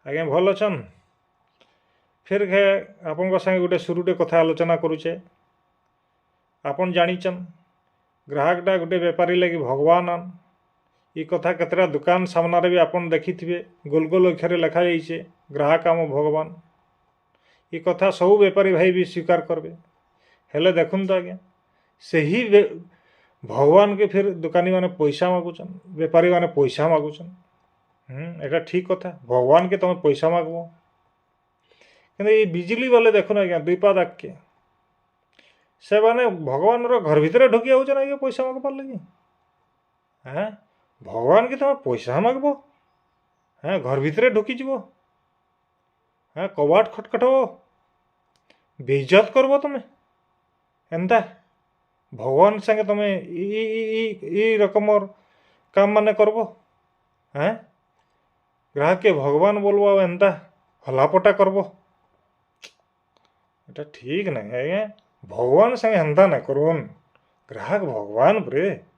ଆଜ୍ଞା, ଭଲ୍ ଅଛନ୍? ଫେର୍ ଘେ ଆପଣଙ୍କ ସାଙ୍ଗେ ଗୋଟେ ସୁରୁଟେ କଥା ଆଲୋଚନା କରୁଛେ। ଆପଣ ଜାଣିଛନ୍, ଗ୍ରାହକଟା ଗୋଟେ ବେପାରୀ ଲାଗି ଭଗବାନ। ଇ କଥା କେତେଟା ଦୁକାନ ସାମ୍ନାରେ ବି ଆପଣ ଦେଖିଥିବେ, ଗୋଲ ଗୋଲ ଅକ୍ଷରରେ ଲେଖା ଯାଇଛେ, "ଗ୍ରାହକ ଆମ ଭଗବାନ"। ଇ କଥା ସବୁ ବେପାରୀ ଭାଇ ବି ସ୍ୱୀକାର କରିବେ। ହେଲେ ଦେଖୁନ୍ ତ ଆଜ୍ଞା, ସେହି ଭଗବାନକେ ଫିର୍ ଦୋକାନୀମାନେ ପଇସା ମାଗୁଛନ୍, ବେପାରୀମାନେ ପଇସା ମାଗୁଛନ୍। ଏଇଟା ଠିକ୍ କଥା? ଭଗବାନକେ ତମେ ପଇସା ମାଗବ? କିନ୍ତୁ ଏଇ ବିଜୁଳି ବାଲେ ଦେଖୁନ୍ ଆଜ୍ଞା, ଦୁଇ ପାଦ ଆଗକେ। ସେମାନେ ଭଗବାନର ଘର ଭିତରେ ଢୁକି ଯାଉଛନ୍ ଆଜ୍ଞା, ପଇସା ମାଗବାର୍ ଲାଗି। ହେଁ, ଭଗବାନକେ ତମେ ପଇସା ମାଗବ? ହେଁ, ଘର ଭିତରେ ଢୁକିଯିବ, ହେଁ, କବାଟ ଖଟଖଟ ହବ, ବେଇଜତ କରବ ତମେ। ଏନ୍ତା ଭଗବାନ ସାଙ୍ଗେ ତମେ ଇ ଇ ରକମର କାମ ମାନେ କରବ? ହେଁ, ଗ୍ରାହକକେ ଭଗବାନ ବୋଲବ ଆଉ ଏନ୍ତା ହଲାପଟା କରବ? ଏଟା ଠିକ୍ ନାଇଁ ଆଜ୍ଞା। ଭଗବାନ ସାଙ୍ଗେ ହେନ୍ତା ନାଇଁ କରୁନ୍। ଗ୍ରାହକ ଭଗବାନ ପରେ।